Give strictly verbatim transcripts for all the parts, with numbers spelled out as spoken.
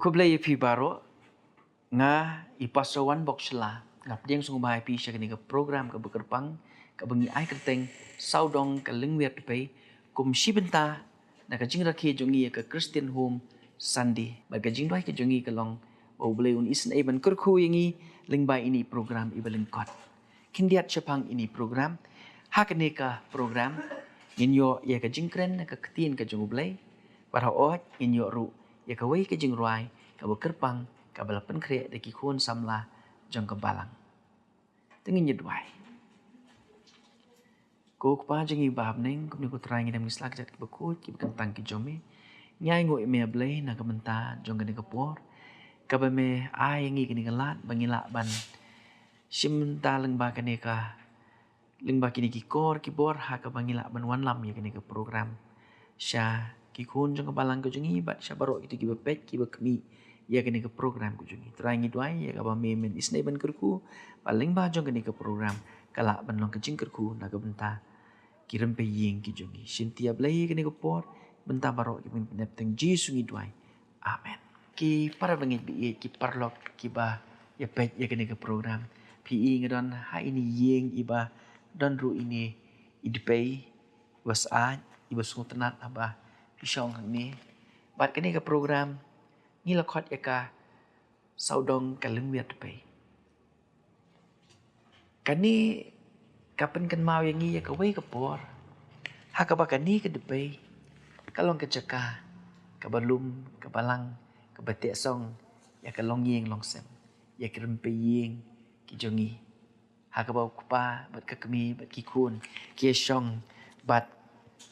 Khublei ïa phi baroh. Nga i Pastor Wan Bok Shla, nga pdiang sngewbha ïa phi sha kane ka program kaba kyrpang, kaba ngi ai kyrteng Sawdong ka Lyngwiar Dpei, kum shi bynta na ka jingrakhe jong ngi ïa ka Christian Home Sunday. Bad ka jingduwai ka jong ngi ka long ba U Blei un isynei ban kyrkhu ïa ngi lyngba ine i program iba lyngkot. Khyndiat shaphang ine i program, ha kane ka program ngin ïoh ïa ka jingkren na ka ktien ka jong U Blei, bad hooid ngin ïoh ruh ïa kawei ka jingrwai kaba kyrpang kaba la pynkhreh da ki khun samla jong ka balang. Te ngin ïa duwai. Ko Kpa jong ngi ba ha bneng, kumne ko Trai, ngi dem ngi sla ki jait kiba khuid kiba kyntang ki jong me. Ngi ainguh ïa me A Blei na ka bynta jong kane ka por kaba me ai ïa ngi kane ka lad ba ngi lah ban shim bynta lyngba kane ka, lyngba kine ki kor ki bor ha kaba ngi lah ban wanlam ïa kane ka program sha ki khun jong ka balang ka jong ngi bad sha baroh kito kiba peit kiba khmih ïa kane ka program ka jong ngi. Trai, ngi duwai ïa kaba me men isynei ban kyrkhu, ba lyngba jong kane ka program ka lah ban long ka jingkyrkhu na ka bynta ki rympei ïing ki jong ngi. Shimti A Blei ïa kane ka por, bynta baroh kiba ngi pyndep, tang Jisu ngi duwai. Amen. Ki para bangeit ba ïeit, ki paralok kiba ïa peit ïa kane ka program, phi i nga don ha ine i ïing iba don ruh ine i dpei iba syaid, iba sngewtynnat haba phi shong hangne. Bad kane ka program ngi la khot ïa ka Sawdong ka Lyngwiar Dpei. Kane ka pynkynmaw ïa ngi ïa kawei ka por ha kaba kane ka dpei ka long ka jaka kaba lum, kaba lang, kaba teh song ïa ka longïing longsem, ïa ki rympei ïing ki jong ngi, ha kaba u kpa bad ka kmie bad ki khun ki ïa shong bad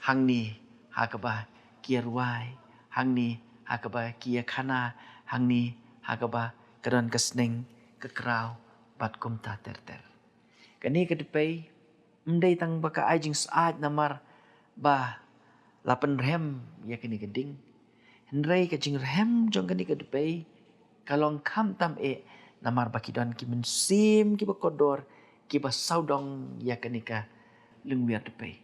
hangne ha kaba ki ïa rwai, hangne ha kaba ki ïa khana, hangne ha kaba ka don ka sneng, ka kraw bad kumta ter ter. Kane ka dpei ym dei tang ba ka ai jingsyaid namar ba la pynrhem ïa kane ka ding, hynrei ka jingrhem jong kane ka dpei ka long khamtam eh namar ba ki don ki mynsiem kiba kordor kiba sawdong ïa kane ka lyngwiar dpei.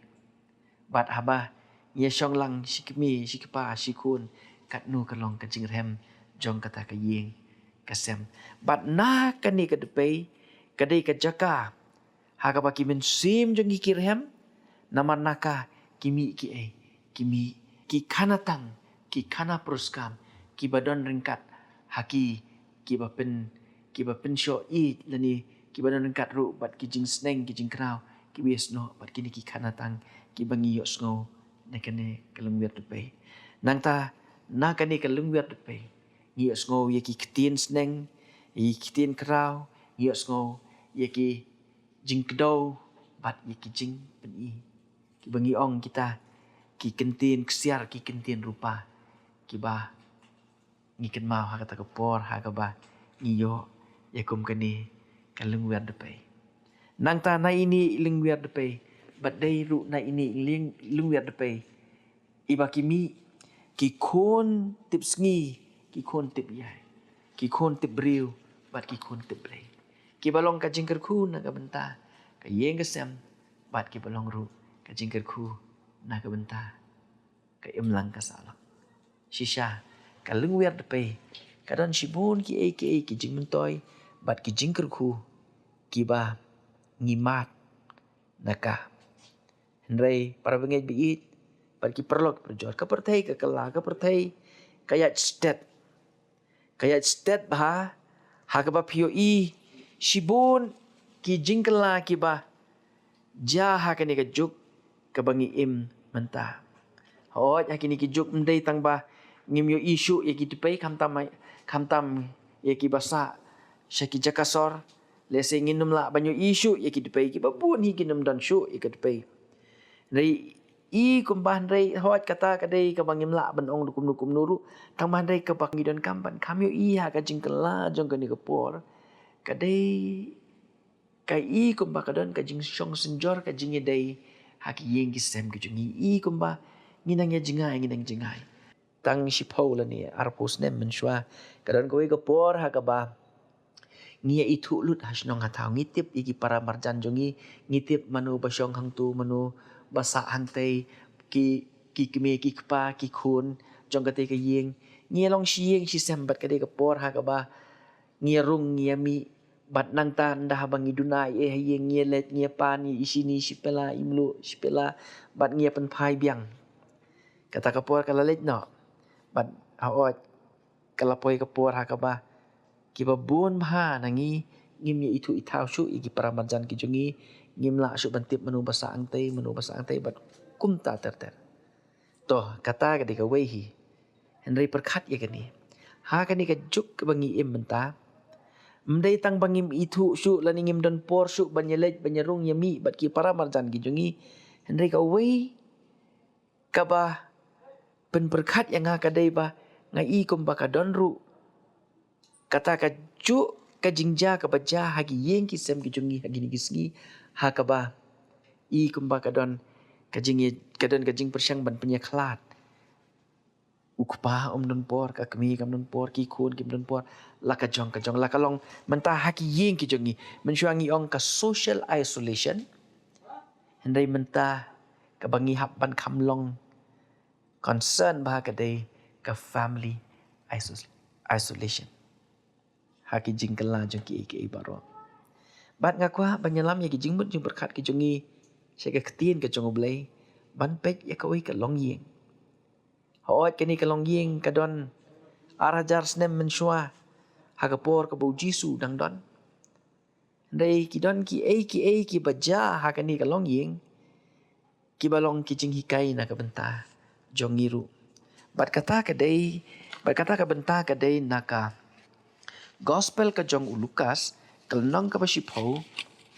Bad haba ngi ïa shong lang shi kmie, shi kpa, shi khun, katno ka long ka jingrhem jong kata ka ïing ka sem. Bad na kane ka dpei ka dei ka jaka ha kaba ki mynsiem jong ngi ki rhem, namar na ka ki mih kiei, ki mih ki khana tang, ki khana pyrshah, kiba don ryngkat ha ki, kiba pyn, kiba pynshoh ïeit lane kiba don ryngkat ruh bad ki jingsneng ki jingkraw kiba ïasnoh bad kine ki khana tang kiba ngi ïohsngew na kane ka lyngwiar dpei. Nangta na kane ka lyngwiar dpei ngi ïohsngew ïa ki ktien sneng, ïa ki ktien kraw, ngi ïohsngew ïa ki jingkdew bad ïa ki jingpyni, kiba ngi ong kita ki kyntien ksiar, ki kyntien rupa, kiba ngi kynmaw ha kata ka por ha kaba ngi ïoh ïa kum kane ka lyngwiar dpei. Nangta na ine i lyngwiar dpei, bad dei ruh na ine i lyng, lyngwiar dpei, iba ki mih ki khun tip sngi, ki khun tip ïai, ki khun tip briew bad ki khun tip Blei, kiba long ka jingkyrkhu na ka bynta ka ïing ka sem bad kiba long ruh ka jingkyrkhu na ka bynta ka imlang ka sahlang. Shisha ka lyngwiar dpei ka don shibun kiei kiei ki jingmyntoi bad ki jingkyrkhu kiba ngi mad na ka. Hynrei para bangeit ba ïeit bad ki paralok parajor, ka pyrthei ka kylla, ka pyrthei ka ïaid stet, ka ïaid stet bha, ha kaba phi ïohi shibun ki jingkylla kiba jia ha kane ka juk kaba ngi im mynta. Hooid, ha kine ki juk ym dei tang ba ngim ïohi shuh ïa ki dpei, khamtam, khamtam ïa kiba sah sha ki jaka sor. Lehse ngin ym lah ban ïohi shuh ïa ki dpei, kiba bun hi kin ym don shuh ïa ki dpei. Hynrei i kumba, hynrei hooid kata ka dei kaba ngim lah ban ong da kumno kumno ruh, tang ba hynrei kaba ngi donkam ban kham ïohi ha ka jingkylla jong kane ka por ka dei ka i kumba ka don ka jingshong synjor, ka jingïadei ha ki ïing ki sem ki jong ngi. I kumba ngi nang ïa jngai, ngi nang jngai. Tang shiphew lane arphew snem mynshuwa ka don kawei ka por ha kaba ngi ïa ithuh lut ha shnong ha thaw, ngi tip ïa ki para marjan jong ngi, ngi tip mano ba shong hangto, mano ba sah hangtei, ki, ki kmie ki kpa ki khun jong katei ka ïing, Ngi long shi ïing shi sem bad ka dei ka por ha kaba ngi rung ngi mih, bad nangta ynda haba ngi duna ei ei ha ïing ngi leit ngi pan ïa i shini shi pela, i mluh shi pela, bad ngi pynphai biang. Kata ka por ka la leit noh. Bad hooid ka la poi ka por ha kaba kiba bun bha na ngi ngim ïa ithuh ithaw shuh ïa ki para marjan ki jong ngi, ngim lah shuh ban tip mano ba sah hangtei, mano ba sah hangtei, bad kumta ter ter. To, kata ka dei kawei hi. Hynrei pyrkhat ïa kane. Ha kane ka juk kaba ngi im mynta, ym dei tang ba ngim ithuh shuh lane ngim don por shuh ban ïa leit ban ïa rung ïa mih bad ki para marjan ki jong ngi. Hynrei kawei kaba pynpyrkhat ïa nga ka dei ba nga i kumba ka don ruh kata ka juk ka jingjia kaba jia ha ki ïing ki sem ki jong ngi ha kine ki sngi, ha kaba i kumba ka don ka jing, ka don ka jingpyrshang ban pynïakhlad. U kpa um don por, ka kmie kam don por, ki khun kim don por, la ka jong ka jong, la ka long mynta ha ki ïing ki jong ngi. Mynshuwa ngi ong ka social isolation. Hynrei mynta kaba ngi hap ban kham long concern bha ka dei ka family iso-, isolation. Ha ki jingkylla jong kiei kiei baroh. Bad nga kwah ban ïalam ïa ki jingmut jingpyrkhat ki jong ngi sha ka ktien ka jong U Blei, ban peit ïa kawei ka longïing. Hooid kane ka longïing ka don ar hajar snem mynshuwa, ha ka por kaba U Jisu dang don. Hynrei ki don kiei kiei kiba jia ha kane ka longïing, kiba long ki jinghikai na ka bynta jong ngi ruh. Bad kata ka dei, bad kata ka bynta ka dei na ka Gospel ka jong u Lukas, ka lynnong kaba shiphew,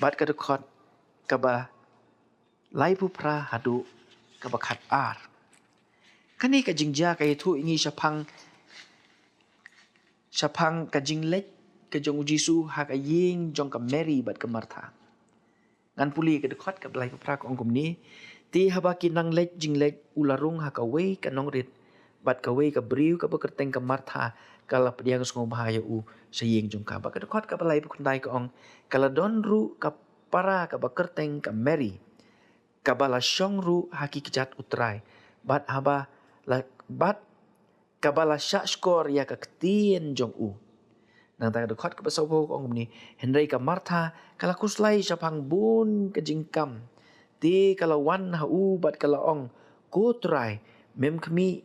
bad ka dkhot kaba laiphew phra haduh kaba khatar. Kane ka jingjia ka ïathuh ïa ngi shaphang, shaphang ka jingleit ka jong U Jisu ha ka ïing jong ka Mary bad ka Martha. Ngan pule ka dkhot kaba laiphew phra ka ong kumne: Te haba ki nang leit jingleit u la rung ha kawei ka nongrit, bad kawei ka briew kaba kyrteng ka Martha ka la pdiang sngewbha ïa u sha ïing jong ka. Bad ka dkhot kaba laiphew khyndai ka ong: Ka la don ruh ka para kaba kyrteng ka Mary, kaba la shong ruh ha ki kjat U Trai, bad haba la, bad kaba la shahshkor ïa ka ktien jong u. Nangta ka dkhot kaba sawphew ka ong kumne: Hynrei ka Martha ka la khuslai shaphang bun ka jingkam. Te ka la wan ha u bad ka la ong: Ko Trai, mem khmih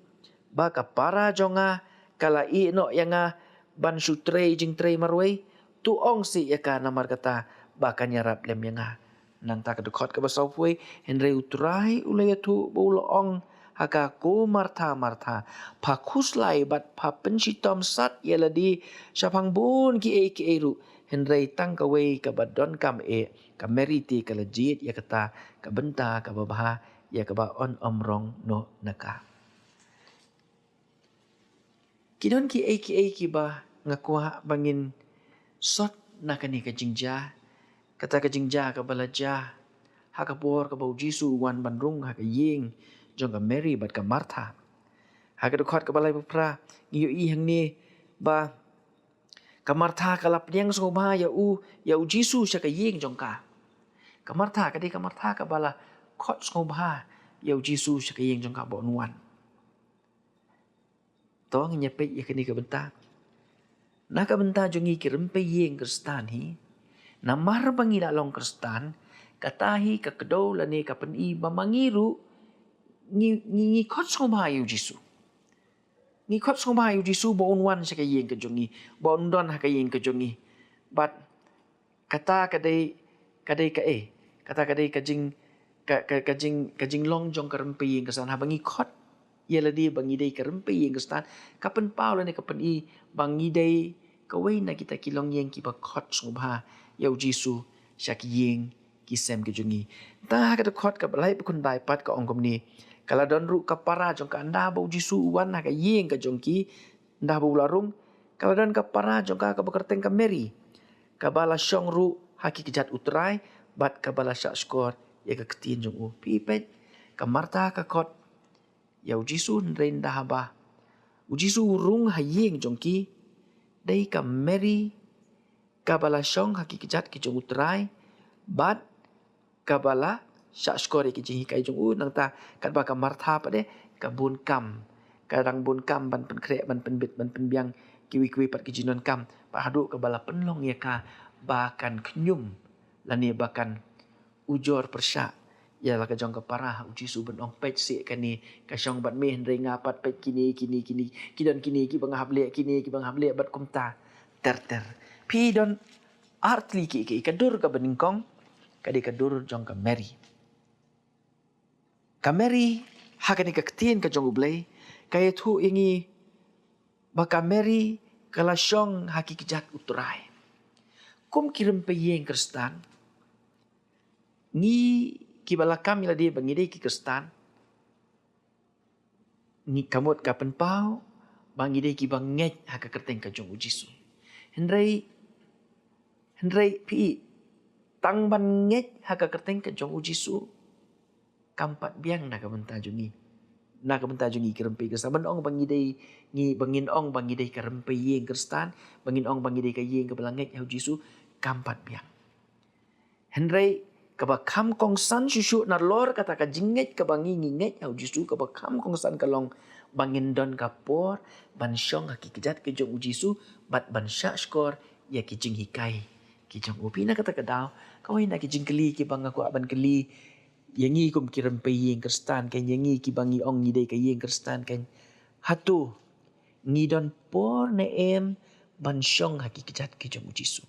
ba ka para jong nga ka la ïeh noh ïa nga ban shu trei jingtrei marwei? To ong seh ïa ka namar kata ba kan ïarap lem ïa nga. Nangta ka dkhot kaba sawphew: Hynrei U Trai u la ïathuh bad u la ong ha ka: Ko Martha, Martha, pha khuslai bad pha pynshitom sat ïa lade shaphang bun kiei kiei ruh, hynrei tang kawei kaba donkam eh. Ka Mary te ka la jied ïa kata ka bynta kaba bha, ïa kaba yn ym rong noh na ka. Ki don kiei kiei kiba nga kwah ba ngin sot na kane ka jingjia, kata ka jingjia kaba la jia ha ka por kaba U Jisu u wan ban rung ha ka ïing jong ka Mary bad ka Martha. Ha ka dkhot kaba laiphew phra ngi ïohi hangne ba ka Martha ka la pdiang sngewbha ïa u, ïa U Jisu sha ka ïing jong ka. Ka Martha ka dei ka Martha kaba la khot sngewbha ïa U Jisu sha ka ïing jong ka ba un wan. To ngin ïa peit ïa kane ka bynta. Na ka bynta jong ngi ki rympei ïing Khristan hi, namar ba ngi la long Khristan, kata hi ka kdew lane ka pyni ba ma ngi ruh ngi, ngi, ngi khot sngewbha ïa U Jisu. Ngi khot sngewbha ïa U Jisu ba un wan sha ka ïing ka jong ngi, ba un don ha ka ïing ka jong ngi. Bad kata ka dei, ka dei kaei? Kata ka dei ka jing, ka, ka, ka jing, ka jinglong jong ka rympei ïing Khristan. Haba ngi khot ïa lade ba ngi dei ka rympei ïing Khristan, ka pynpaw lane ka pyni ba ngi dei kawei na kita ki longïing kiba khot sngewbha ïa U Jisu sha ki ïing ki sem ki jong ngi. Te ha ka dkhot kaba laiphew khyndai pat ka ong kumne: Ka la don ruh ka para jong ka, ynda ba U Jisu u wan ha ka ïing ka jong ki, ynda ba u la rung, ka la don ka para jong ka kaba kyrteng ka Mary, kaba la shong ruh ha ki kjat U Trai, bad kaba la shahshkor ïa ka ktien jong u. Phi peit, ka Martha ka khot ïa U Jisu, hynrei ynda haba U Jisu u rung ha ïing jong ki, dei ka Mary kaba la shong ha ki kjat ki jong U Trai, bad kaba la shahshkor ïa ki jinghikai jong u. Nangta katba ka Martha pat de ka bun kam, ka dang bun kam ban pynkhreh, ban pynbit, ban pynbiang kiwei kiwei pat ki jingdonkam, bad haduh kaba la pynlong ïa ka ba kan khñium lane ba kan ujor pyrshah ïa la ka jong ka para ha u Jisu, ban ong, peit seh kane ka shong bad me, hynrei nga pat peit kine, kine, kine, ki don kine kiba nga hap leh, kine kiba nga hap leh, bad kumta ter ter. Phi don ar tylli kiei kiei. Ka dur kaba nyngkong ka dei ka dur jong ka Mary. Ka Mary, ha kane ka ktien ka jong U Blei, ka ïathuh ïa ngi ba ka Mary ka la shong ha ki kjat U Trai. Kum ki rympei ïing Khristan, ngi kiba la kam ïa lade ba ngi dei ki Khristan, ngi, ka mut ka pynpaw ba ngi dei kiba ngeit ha ka kyrteng ka jong U Jisu. Hynrei, hynrei phi, tang ban ngeit ha ka kyrteng ka jong U Jisu kam pat biang na ka bynta jong ngi. Na ka bynta jong ngi ki rympei Khristan, ban ong ba ngi dei, ngi, ba ngin ong ba ngi dei ka rympei ïing Khristan, ba ngin ong ba ngi dei ka ïing kaba la ngeit ha U Jisu, kam pat biang. Hynrei kaba kham kongsan shuh shuh nalor kata ka jingngeit kaba ngi, ngi ngeit ha U Jisu, kaba kham kongsan ka long ba ngin don ka por ban shong ha ki kjat ki jong U Jisu, bad ban shah shkor ïa ki jinghikai ki jong U. Phi, na kata ka daw, kawei na ki jingkylli kiba nga kwah ban kylli ïa ngi kum ki rympei ïing Khristan, kan, ïa ngi kiba ngi ong ngi dei ka ïing Khristan, kan, hato ngi don por ne em ban shong ha ki kjat ki jong U Jisu?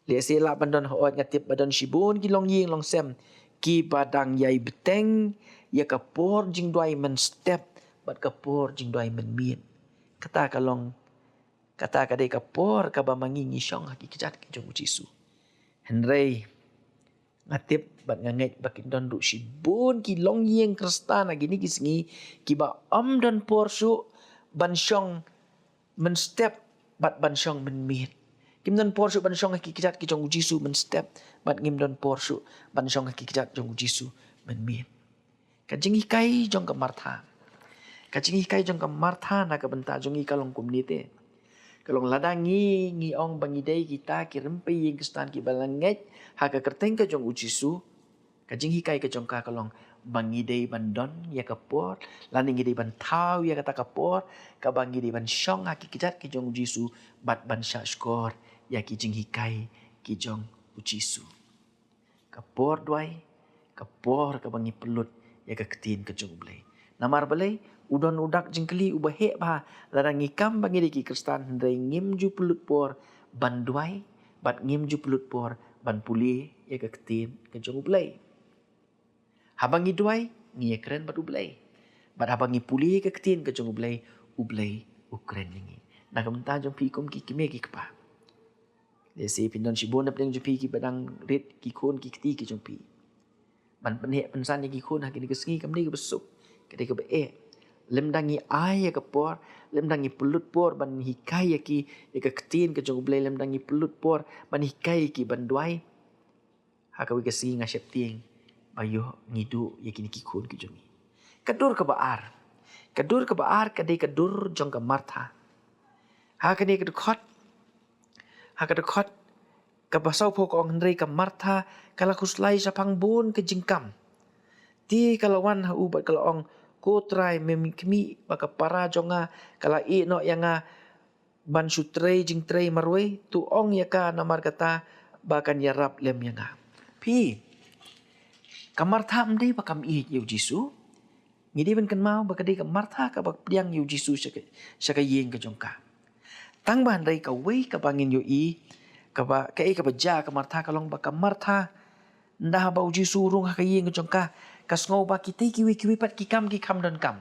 Lehse lah ban don, hooid, nga tip ba don shibun ki longïing longsem kiba dang ïai bteng ïa ka por jingduwai mynstep bad ka por jingduwai mynmiet. Kata ka long, kata ka dei ka por kaba ma ngi ngi shong ha ki kjat ki jong U Jisu. Hynrei nga tip bad nga ngeit ba kin don ruh shibun ki longïing Khristan ha kine ki sngi kiba ym don por shuh ban shong mynstep bad ban shong mynmiet. Kim don por shuh ban shong ha ki kjat ki jong U Jisu mynstep, bad ngim don por shuh ban shong ha ki kjat jong U Jisu mynmiet. Ka jinghikai jong ka Martha. Ka jinghikai jong ka Martha na ka bynta jong ngi ka long kumne te. Ka long, lada ngi, ngi ong ba ngi dei kita ki rympei ïing Khristan kiba la ngeit ha ka kyrteng ka jong U Jisu, ka jinghikai ka jong ka ka long ba ngi dei ban don ïa ka por, lane ngi dei ban thaw ïa kata ka por kaba ngi dei ban shong ha ki kjat ki jong U Jisu, bad ban shah shkor ïa ki jinghikai ki jong U Jisu. Ka por duwai, ka por kaba ngi pynlut ïa ka ktien ka jong U Blei. Namar balei? U don u dak jingkylli uba heh bha, lada ngi kam ba ngi dei ki Khristan hynrei ngim ju pynlut por ban duwai, bad ngim ju pynlut por ban pule ïa ka ktien ka jong U Blei. Haba ngi duwai, ngi ïakren bad U Blei. Bad haba ngi pule ïa ka ktien ka jong U Blei, U Blei u kren ïa ngi. Na ka bynta jong phi kum ki kmie ki kpa, lehse phin don shibun na pdeng jong phi kiba dang rit ki khun ki kti ki jong phi. Ban pynheh pynsan ïa ki khun ha kine ki sngi kam dei kaba suk, ka dei kaba eh. Lymda ngi ai ïa ka por, lymda ngi pynlut por ban hikai ïa ki ïa ka ktien ka jong U Blei, lymda ngi pynlut por ban hikai ïa ki ban duwai, ha kawei ka sngi nga sheptieng ba ïoh ngi duh ïa kine ki khun ki jong ngi. Ka dur kaba ar. Ka dur kaba ar ka dei ka dur jong ka Martha. Ha kane ka dkhot, ha ka dkhot kaba sawphew ka ong, hynrei ka Martha ka la khuslai shaphang bun ka jingkam. Te ka la wan ha u bad ka la ong, Ko Trai, mem khmih ba ka para jong nga ka la ïeh noh ïa nga ban shu trei jingtrei marwei? To ong ïa ka namar kata ba kan ïarap lem ïa nga. Phi, ka Martha ym dei ba kam ïeit ïa U Jisu. Ngi dei ban kynmaw ba ka dei ka Martha kaba pdiang ïa U Jisu sha ka, sha ka ïing ka jong ka. Tang ba hynrei kawei kaba ngin ïohi, kaba, kaei kaba jia ka Martha ka long ba ka Martha, ynda haba U Jisu u rung ha ka ïing ka jong ka, ka sngew ba kitei kiwei kiwei pat ki kam ki kham donkam.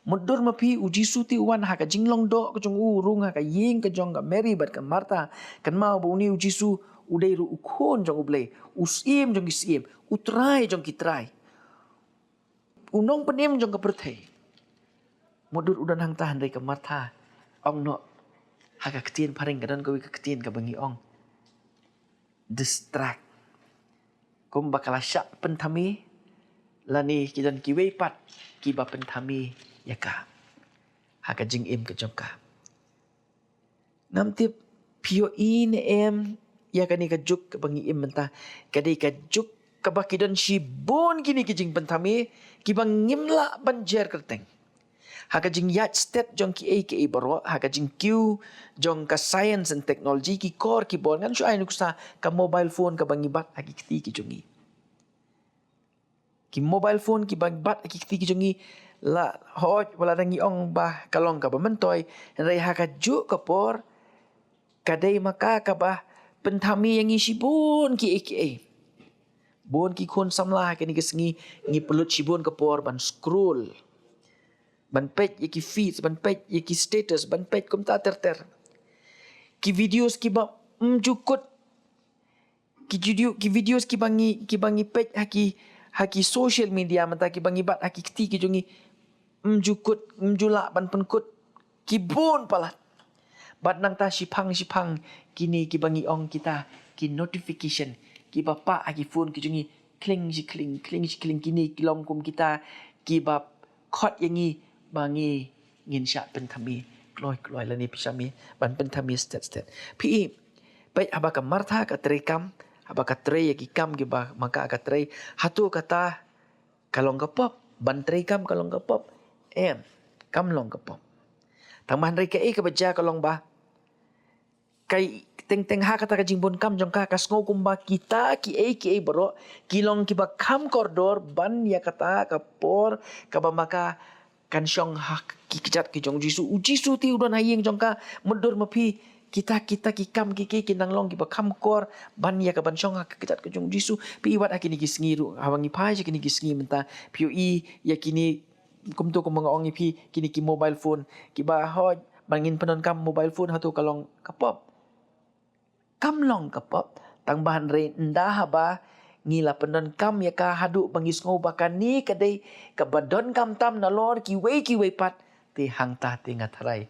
Mutdur ma phi, U Jisu te u wan ha ka jinglong doh ka jong u, u rung ha ka ïing ka jong ka Mary bad ka Martha. Kynmaw ba une U Jisu u dei ruh u Khun jong U Blei, u Syiem jong ki syiem, u Trai jong ki trai, u Nongpynim jong ka pyrthei. Mutdur u don hangta, hynrei ka Martha, ong noh, ha ka ktien phareng ka don kawei ka ktien kaba ngi ong distract. Kumba ka la shah pynthame, lane ki don kiwei pat kiba pynthame ïa ka ha ka jingim ka jong ka. Ngam tip phi ïohi ne em ïa kane ka juk kaba ngi im mynta. Ka dei ka juk kaba ki don shibun kine ki jingpynthame kiba ngim lah ban jer kyrteng. Ha ka jingïaid stet jong kiei kiei baroh, ha ka jingkiew jong ka science and technology, ki kor ki bor, ngan shu ai nuksa ka mobile phone kaba ngi bat ha ki kti ki jong ngi. Ki mobile phone kiba ngi bat ha ki kti ki jong ngi, la hoi wat la dang ngi ong ba ka long kaba myntoi, hynrei ha kajuh ka por ka dei ma ka kaba pynthame ïa ngi shibun kiei kiei. Bun ki khun samla ha kine ki sngi ngi pynlut shibun ka por ban scroll, ban peit ïa ki feeds, ban peit ïa ki status, ban peit kumta ter ter. Ki videos kiba ym ju kut, ki video, ki videos kiba ngi, kiba ngi peit ha ki, ha ki social media mynta, kiba ngi bat ha ki kti ki jong ngi, ym ju kut, ym ju lah ban pynkut, ki bun palat. Bad nangta shiphang shiphang kine kiba ngi ong kita ki notification kiba pah ha ki phone ki jong ngi, kling shi kling, kling shi kling, kine ki long kum kita kiba khot ïa ngi ba ngi, ngin shah pynthame kloi kloi lane pynshame, ban pynthame stet stet. Phi i, peit haba ka Martha ka trei kam, haba ka trei ïa ki kam kiba ma ka ka trei, hato kata ka long ka pop? Ban trei kam ka long ka pop? Em, kam long ka pop. Tang ba hynrei kaei kaba jia ka long ba, ka teng teng ha kata ka jingbun kam jong ka, ka sngew kumba kita kiei kiei baroh ki long kiba kham kordor ban ïa kata ka por kaba ma ka kan shong ha ki kjat ki jong u Jisu. U Jisu te u don ha ïing jong ka, mutdur ma phi kita, kita ki kam kiei kiei ki nang long kiba kham kor ban ïa ka ban shong ha ki kjat ki jong u Jisu. Phi i, wat ha kine ki sngi ruh, haba ngi phai sha kine ki sngi mynta, phi ïohi ïa kine, kumto kumba nga ong ïa phi, kine ki mobile phone kiba hoi, ba ngin pyndonkam mobile phone, hato ka long ka pop? Kam long ka pop. Tang ba hynrei ynda haba ngi la pyndonkam ïa ka haduh ba ngi sngew ba kane ka dei kaba donkam tam nalor kiwei kiwei pat, te hangta te nga tharai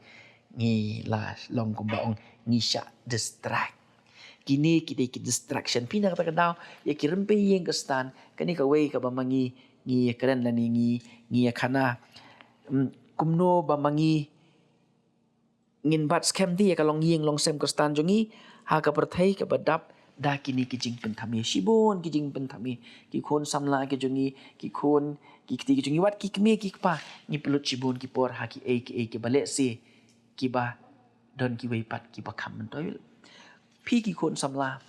ngi la long kumba ong, ngi shah distract. Kine ki dei ki distraction. Phi, na kata ka daw ïa ki rympei ïing Khristan, kane kawei kaba ma ngi, ngi ïakren lane ngi, ngi ïakhana, mm, kumno ba ma ngi ngin bat skhem te ïa ka longïing longsem Khristan jong ngi ha ka pyrthei kaba dap da kine ki jingpynthame. Shibun ki jingpynthame, ki khun samla ki jong ngi, ki khun ki kti ki jong ngi, wat ki kmie ki kpa, ngi pynlut shibun ki por ha kiei kiei kiba lehse kiba don kiwei pat kiba kham myntoi. Phi ki khun samla,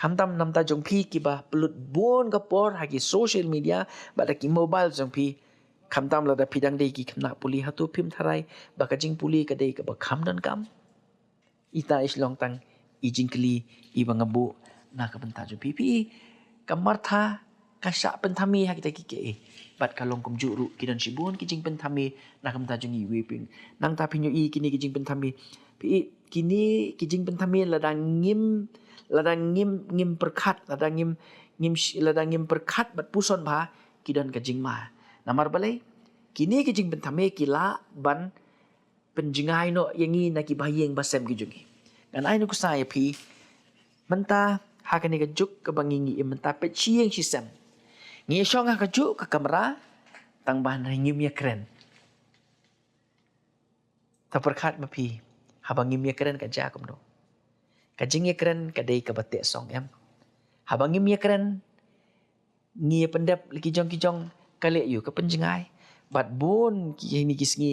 khamtam namta jong phi kiba pynlut bun ka por ha ki social media bad ha ki mobile jong phi, khamtam lada phi dang dei ki khynnah pule, hato phim tharai ba ka jingpule ka dei kaba kham donkam? Ita i shlong tang i jingkylli iba nga buh na ka bynta jong phi. Phi i, ka Martha ka shah pynthame ha kita kiei kiei, bad ka long kumjuh ruh, ki don shibun ki jingpynthame na ka bynta jong ngi iwei pa iwei. Nangta phin ïohi kine ki jingpynthame, phi i, kine ki jingpynthame lada ngim, lada ngim, ngim pyrkhat, lada ngim, ngim sh-, lada ngim pyrkhat bad puson bha, ki don ka jingma. Namar balei? Kine ki jingpynthame ki lah ban pynjngai noh ïa ngi na ki bahaïing bahasem ki jong ngi. Ngan ai nuksa ïa phi, mynta ha kane ka juk kaba ngi, ngi im mynta, peit shi ïing shi sem, ngi shong ha kajuh ka kamra, tang ba hynrei ngim ïakren. To pyrkhat ma phi, haba ngim ïakren ka jia kumno? Ka jingïakren ka dei kaba teh song, em? Haba ngim ïakren, ngi ïa pyndep la ki jong ki jong, ka leh ïa u ka pynjngai. Bad bun ki ha kine ki sngi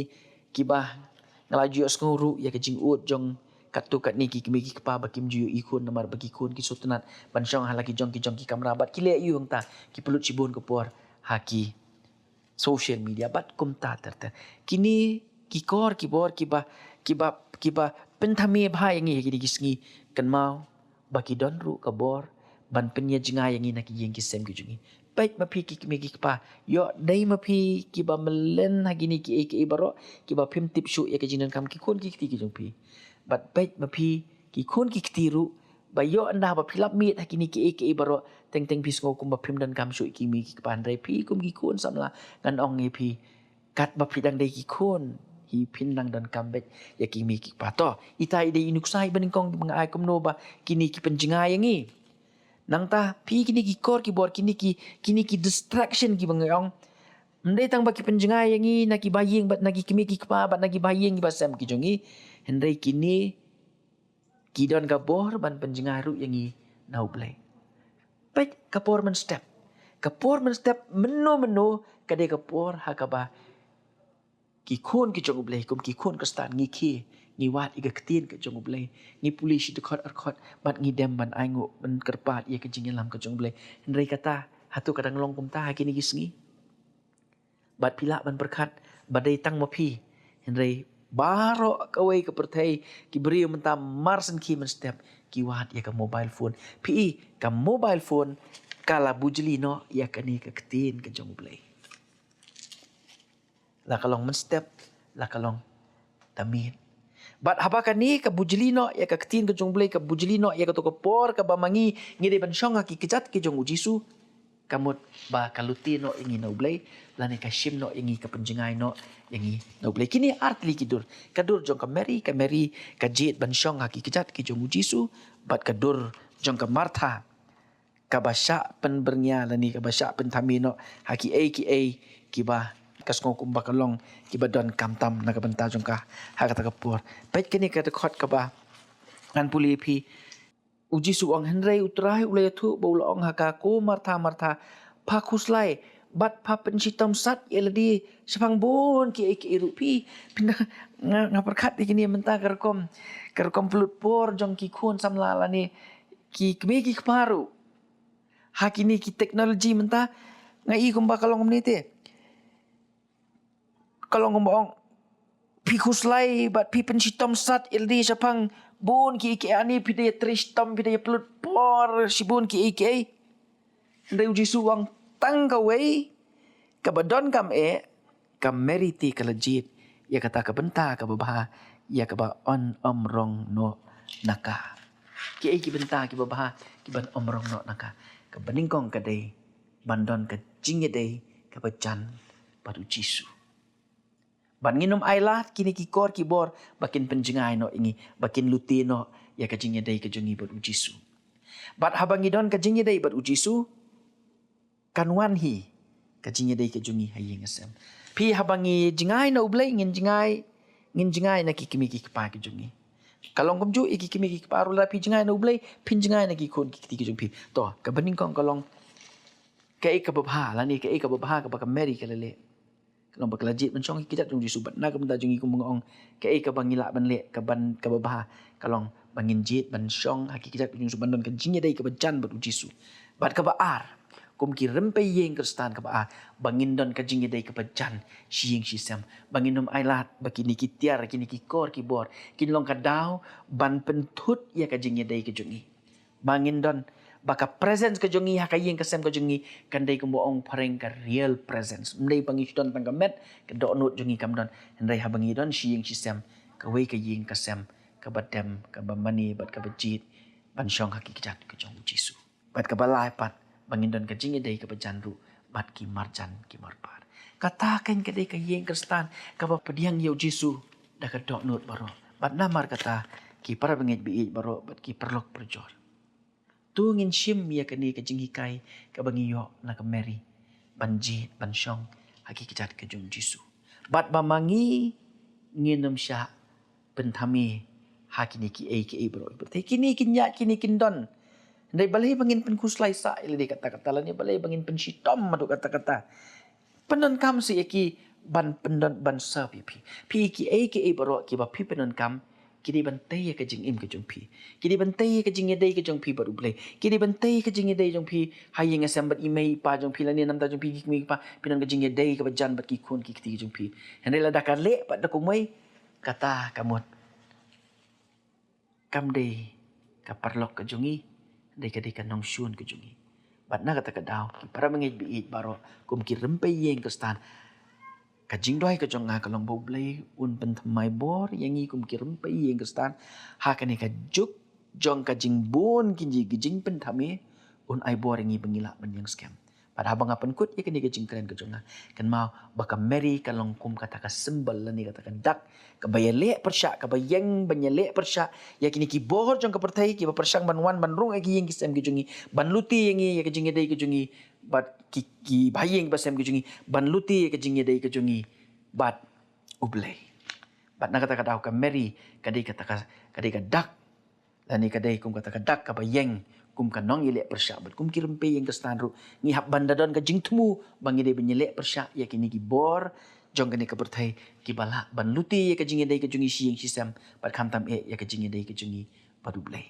kiba nga la ju ïohsngew ruh ïa ka jingud jong katto katne ki kmie ki kpa ba kim ju ïohi khun namar ba ki khun ki sngewtynnat ban shong ha la ki jong ki jong ki kamra, bad ki leh ïa u hangta, ki pynlut shibun ka por ha ki social media bad kumta ter ter. Kine ki kor ki bor kiba, kiba, kiba pynthame bha ïa ngi ha kine ki sngi, kynmaw ba ki don ruh ka bor ban pynïajngai ïa ngi na ki ïing ki sem ki jong ngi. Peit ma phi ki kmie ki kpa, ïoh dei ma phi kiba mlien ha kine kiei kiei baroh, kiba phim tip shuh ïa ka jingdonkam ki khun ki kti ki jong phi. Bad peit ma phi ki khun ki kti ruh, ba ïoh ynda ba phi lap miet ha kine kiei kiei baroh, teng teng phi sngew kumba phim donkam shuh ïa ki kmie ki kpa, hynrei phi kum ki khun samla, ngan ong ïa phi, katba phi dang dei ki khun hi, phin nang donkam beit ïa ki kmie ki kpa. To, ita i dei i nuksa iba nyngkong ba nga ai kumno ba kine ki pynjngai ïa ngi. Nangta phi, kine ki kor ki bor, kine ki, kine ki distraction kiba nga ong, ym dei tang ba ki pynjngai ïa ngi na ki bahaïing bad na ki kmie ki kpa bad na ki bahaïing ki bahasem ki jong ngi, hynrei kine ki don ka bor ban pynjngai ruh ïa ngi na U Blei. Peit ka por mynstep. Ka por mynstep mynno mynno ka dei ka por ha kaba ki khun ki jong U Blei, kum ki khun Khristan, ngi khie, ngi wad ïa ka ktien ka jong U Blei, ngi pule shi dkhot ar khot, bad ngi dem ban ainguh, ban kyrpad ïa ka jingïalam ka jong U Blei. Hynrei kata, hato ka dang long kumta ha kine ki sngi? Bad phi lah ban pyrkhat, ba dei tang ma phi. Hynrei baroh kawei ka pyrthei, ki briew mynta mar shen khie mynstep, ki wad ïa ka mobile phone. Phi i, ka mobile phone, ka la bujli noh ïa kane ka ktien ka jong U Blei. La ka long mynstep, la ka long tamiet. Bad haba kane ka bujli noh ïa ka ktien ka jong U Blei, ka bujli noh ïa kato ka por kaba ma ngi ngi dei ban shong ha ki kjat ki jong U Jisu, ka mut ba ka lute noh ïa ngi na U Blei, lane ka shim noh ïa ngi, ka pynjngai noh ïa ngi na U Blei. Kine ar tylli ki dur. Ka dur jong ka Mary, ka Mary ka jied ban shong ha ki kjat ki jong U Jisu, bad ka dur jong ka Martha, kaba shah pynbyrngia lane kaba shah pynthame noh ha kiei kiei kiba ka sngew kumba ka long kiba donkam tam na ka bynta jong ka ha kata ka por. Peit kane ka dkhot kaba ngan pule ïa phi. U Jisu u ong, hynrei U Trai u la ïathuh bad u la ong ha ka, ko Martha, Martha, pha khuslai bad pha pynshitom sat ïa lade shaphang bun kiei kiei ruh. Phi, phi na, nga, nga pyrkhat ïa kine mynta ka rukom, ka rukom pynlut por jong ki khun samla lane ki kmie ki kpa ruh. Ha kine ki teknologi mynta, nga i kumba ka long kumne te. Ka long kumba ong, phi khuslai bad phi pynshitom sat ïa lade shaphang bun kiei kiei, ani phi da ïatrei shitom, phi da ïapynlut por shibun kiei kiei. Hynrei U Jisu u ong, tang kawei kaba donkam eh, ka Mary te ka la jied ïa kata ka bynta kaba bha, ïa kaba yn ym rong noh na ka. Kiei ki bynta kiba bha kiban ym rong noh na ka? Kaba nyngkong ka dei ban don ka jingïadei kaba jan bad U Jisu. Bad ngin ym ailad kine ki kor ki bor ba kin pynjngai noh ïa ngi, ba kin lute noh ïa ka jingïadei ka jong ngi bad U Jisu. Bad haba ngi don ka jingïadei bad U Jisu, kan wan hi ka jingïadei ka jong ngi ha ïing ha sem. Phi, haba ngi jngai na U Blei, ngin jngai, ngin jngai na ki kmie ki kpa ki jong ngi. Ka long kumjuh ïa ki kmie ki kpa ruh, lada phi jngai na U Blei, phin jngai na ki khun ki kti ki jong phi. To, kaba nyngkong ka long kaei kaba bha, lane kaei kaba bha kaba ka Mary ka la leh. Ka long ba ka la jied ban shong ha ki kjat jong U Jisu, bad na ka bynta jong ngi, kumba nga ong, kaei kaba ngi lah ban leh, kaban, kaba bha, ka long ba ngin jied ban shong ha ki kjat jong U Jisu, ban don ka jingïadei kaba jan bad U Jisu. Bad kaba ar, kum ki rympei ïing Khristan, kaba ar, ba ngin don ka jingïadei kaba jan shi ïing shi sem, ba ngin ym ailad ba kine ki tiar, kine ki kor ki bor kin long ka daw ban pynthut ïa ka jingïadei ka jong ngi. Ba ngin don, ba ka presence ka jong ngi ha ka ïing ka sem ka jong ngi kan dei kumba ong phareng ka real presence. Ym dei ba ngi shu don tang ka met, ka dohnud jong ngi kam don. Hynrei haba ngi don shi ïing shi sem, kawei ka ïing ka sem kaba dem, kaba mane bad kaba jied ban shong ha ki kjat ka jong U Jisu. Bad kaba lai pat, ba ngin don ka jingïadei kaba jan ruh bad ki marjan ki marpar. Kata kan ka dei ka ïing Khristan kaba pdiang ïa U Jisu da ka dohnud baroh. Bad namar kata, ki para bangeit baieit baroh bad ki paralok parajor, to ngin shim ïa kane ka jinghikai kaba ngi ïoh na ka Mary, ban jied ban shong ha ki kjat ka jong U Jisu. Bad ba ma ngi ngin ym shah pynthame ha kine kiei kiei baroh. Te kine kin ïaid, kine kin don. Hynrei balei ba ngin pynkhuslai sah ïa lade katta katta, lane balei ba ngin pynshitom haduh katta katta? Pyndonkam seh ïa ki ban pyndon, ban serve ïa phi. Phi, kiei kiei baroh kiba phi pyndonkam, ki dei ban tei ïa ka jingim ka jong phi. Ki dei ban tei ïa ka jingïadei ka jong phi bad U Blei. Ki dei ban tei ïa ka jingïadei jong phi ha ïing ha sem bad i mei i pa jong phi, lane na bynta jong phi ki kmie ki kpa, phi don ka jingïadei kaba jan bad ki khun ki kti ki jong phi. Hynrei lada ka leh pat da kumwei, kata ka mut kam dei ka paralok ka jong ngi, dei ka, dei ka nongshun ka jong ngi. Bad na kata ka daw, ki para bangeit baieit baroh, kum ki rympei ïing Khristan, ka jingduwai ka jong nga ka long ba U Blei un pynthymmai bor ïa ngi kum ki rympei ïing Khristan ha kane ka juk jong ka jingbun ki jing, ki jingpynthame, un ai bor ïa ngi ba ngi lah ban ïeng skhem. Bad haba nga pynkut ïa kane ka jingkren ka jong nga, kynmaw ba ka Mary ka long kum kata ka symbol lane kata ka dak kaba ïaleh pyrshah, kaba ïeng ban ïaleh pyrshah ïa kine ki bor jong ka pyrthei kiba pyrshang ban wan ban rung ha ki ïing ki sem ki jong ngi, ban lute ïa ngi ïa ka jingïadei ka jong ngi bad ki, kiba ha ïing ba sem ki jong ngi, ban lute ïa ka jingïadei ka jong ngi bad U Blei. Bad na kata ka daw ka Mary ka dei kata ka, ka dei ka dak, lane ka dei kum kata ka dak kaba ïeng kum ka nongïaleh pyrshah. Bad kum ki rympei ïing Khristan ruh, ngi hap ban da don ka jingthmu ba ngi dei ban ïaleh pyrshah ïa kine ki bor jong kane ka pyrthei kiba lah ban lute ïa ka jingïadei ka jong ngi shi ïing shi sem, bad khamtam eh ïa ka jingïadei ka jong ngi bad U Blei.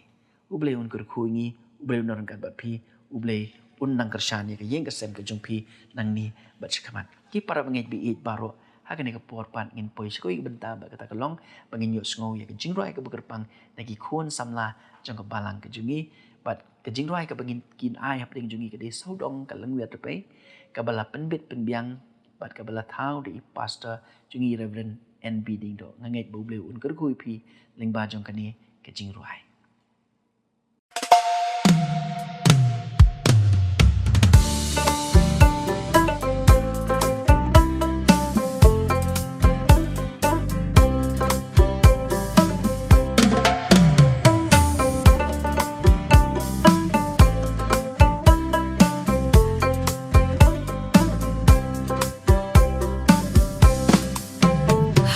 U Blei un kyrkhu ïa ngi, U Blei un ryngkat bad phi, U Blei un nang kyrshan ïa ka ïing ka sem ka jong phi nangne bad shakhmat. Ki para bangeit ba ïeit baroh, ha kane ka por pat ngin poi sha kawei ka bynta bad kata ka long ba ngin ïohsngew ïa ka jingrwai kaba kyrpang na ki khun samla jong ka balang ka jong ngi, bad ka jingrwai kaba ngin kin ai hapdeng jong ngi ka dei Sawdong ka Lyngwiar Dpei, kaba la pynbit pynbiang bad kaba la thaw da i pastor jong ngi, Reverend N B Diengdoh. Nga ngeit ba U Blei un kyrkhu ïa phi lyngba jong kane ka jingrwai.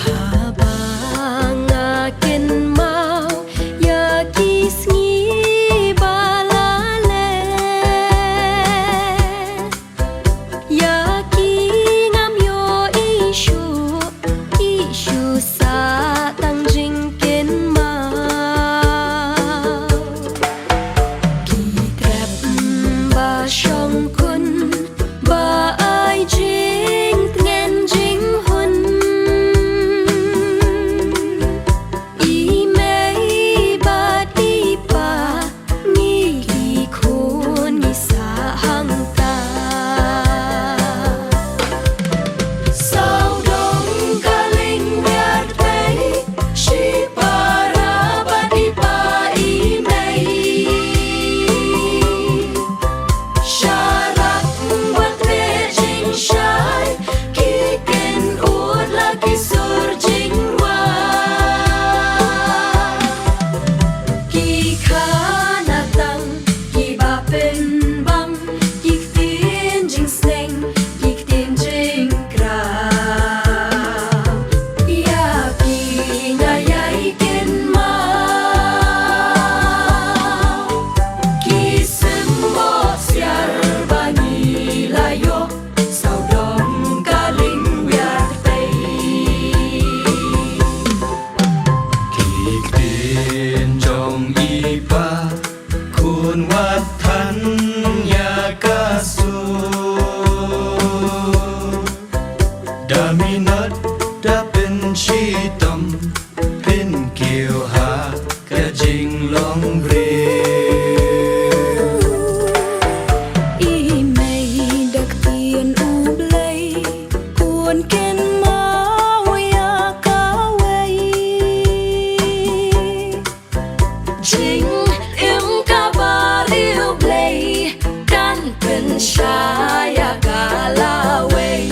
Haba nga kynmaw ïa ki sngi ba la leh, ïa ki ngam ïohi shuh, ki shu sah tang jingkynmaw. Ki trep ba shongkun, ba ai jingtngen jinghun. I mei bad i pa, ngi ki khun ngi sah hangta. Sawdong ka Lyngwiar Dpei, shipara bad i pa i mei. Sharap bad beh jingshai, ki kynud la ki sur jingrwai. Ki khana tang kiba pynbang, ki ktien jingsneng, ki ktien jingkyrkhu. Ïa ki nga ïai kynmaw, ki symbol siar ba ngi la ïoh, Sawdong ka Lyngwiar Dpei. Ki ktien jong i pa, khun wat than ïa ka sur. Da minot da pynshitom, pynkiew ha ka jinglong briew. I mei da ktien U Blei, khun kynmaw ïa kawei. Jingim kaba riewblei kan pynshai ïa ka lawei.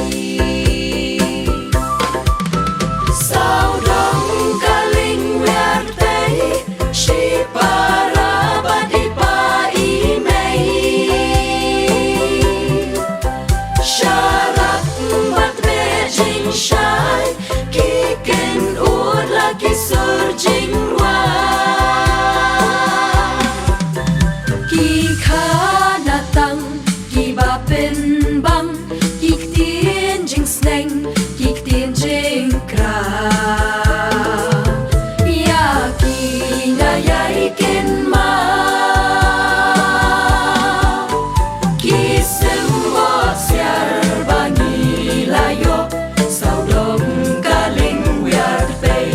Sawdong ka Lyngwiar Dpei, shipara bad i pa i mei. Sharap bad beh jingshai, ki kynud la ki sur jingrwai. Ki khana tang kiba pynbang, ki ktien jingsneng, ki ktien jingkyrkhu. Ïa ki nga ïai kynmaw, ki symbol siar ba ngi la ïoh, Sawdong ka Lyngwiar Dpei.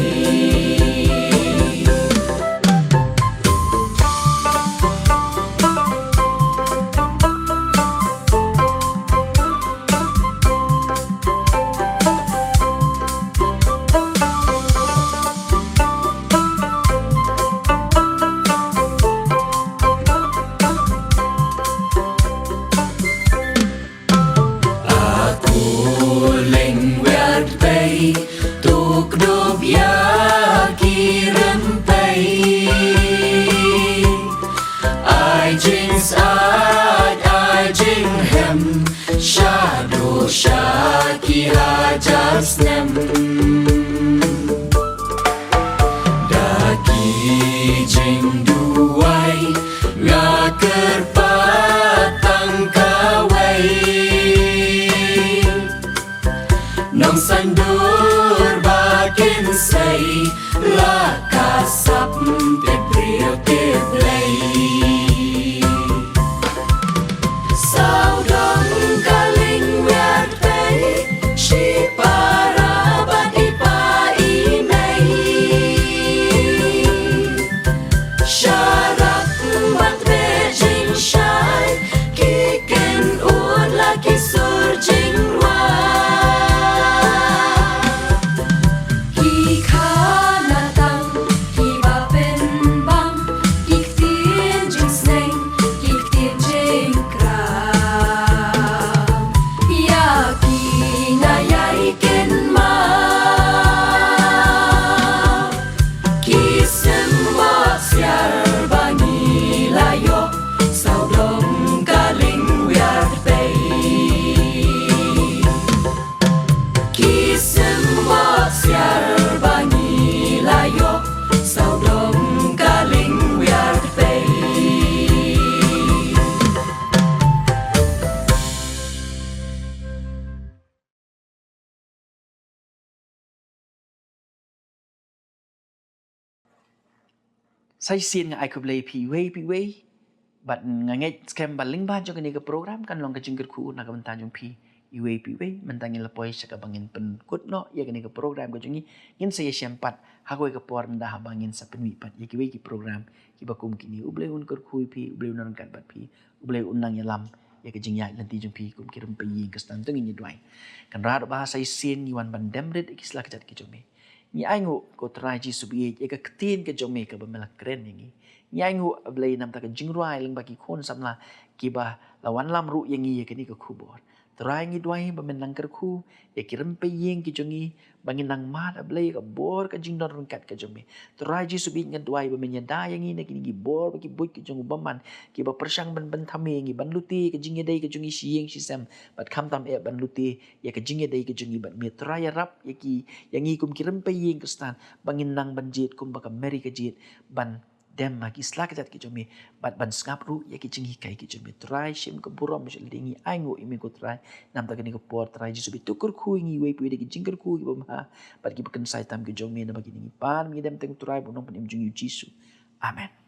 A Ko Lyngwiar Dpei, to kdup ïa ki rympei. Ai jingsaid, ai jinghem, shaduh sha ki hajar snem. Da ki jingduwai nga kyrpad tang kawei. Nongsan Sa shisien nga ai khublei phi iwei pa iwei. Bad nga ngeit skhem ba lyngba jong kane ka program kan long ka jingkyrkhu na ka bynta jong phi iwei pa iwei. Mynta ngin la poi sha kaba ngin pynkut noh ïa kane ka program ka jong ngi. Ngin sa ïashem pat ha kawei ka por, ynda haba ngin sa pynmih pat ïa kiwei ki program kiba kum kine. U Blei un kyrkhu ïa phi, U Blei un ryngkat bad phi, U Blei un nang ïalam ïa ka jingïaid lynti jong phi kum ki rympei ïing Khristan. To ngin ïa duwai. Kynrad ba ha shisien ngi wan ban dem rit ïa ki sla kjat ki jong me. Ngi ainguh, ko Trai Jisu baieit, ïa ka ktien ka jong me kaba me la kren ïa ngi. Ngi ainguh, A Blei, namta ka jingrwai lyngba ki khun samla kiba la wanlam ruh ïa ngi ïa kane ka khubor. Trai, ngi duwai ba men nang kyrkhu ïa ki rympei ïing ki jong ngi, ba ngin nang mad, A Blei, ka bor ka jingdon ryngkat ka jong me. Trai Jisu baieit, nga duwai ba men ïada ïa ngi na kine ki bor bad ki buit ki jong u bymman, kiba pyrshang ban bynta me ïa ngi, ban lute ka jingïadei ka jong ngi shi ïing shi sem, bad khamtam eh ban lute ïa ka jingïadei ka jong ngi bad me. Trai, ïarap ïa ki, ïa ngi kum ki rympei ïing Khristan, ba ngin nang ban jied kumba ka Mary ka jied, ban dem ha ki sla kjat ki jong me, bad ban sngap ruh ïa ki jinghikai ki jong me. Trai, shim ka burom sha lade. Ngi ainguh ïa me, ko Trai, namta kane ka por, Trai Jisu baieit, to kyrkhu ïa ngi iwei pa iwei da ki jingkyrkhu kiba bha bad kiba kynsai tam ki jong me, naba kine ngi pan, ngi dem tang, Trai, bad u Nongpynim jong ngi, U Jisu. Amen.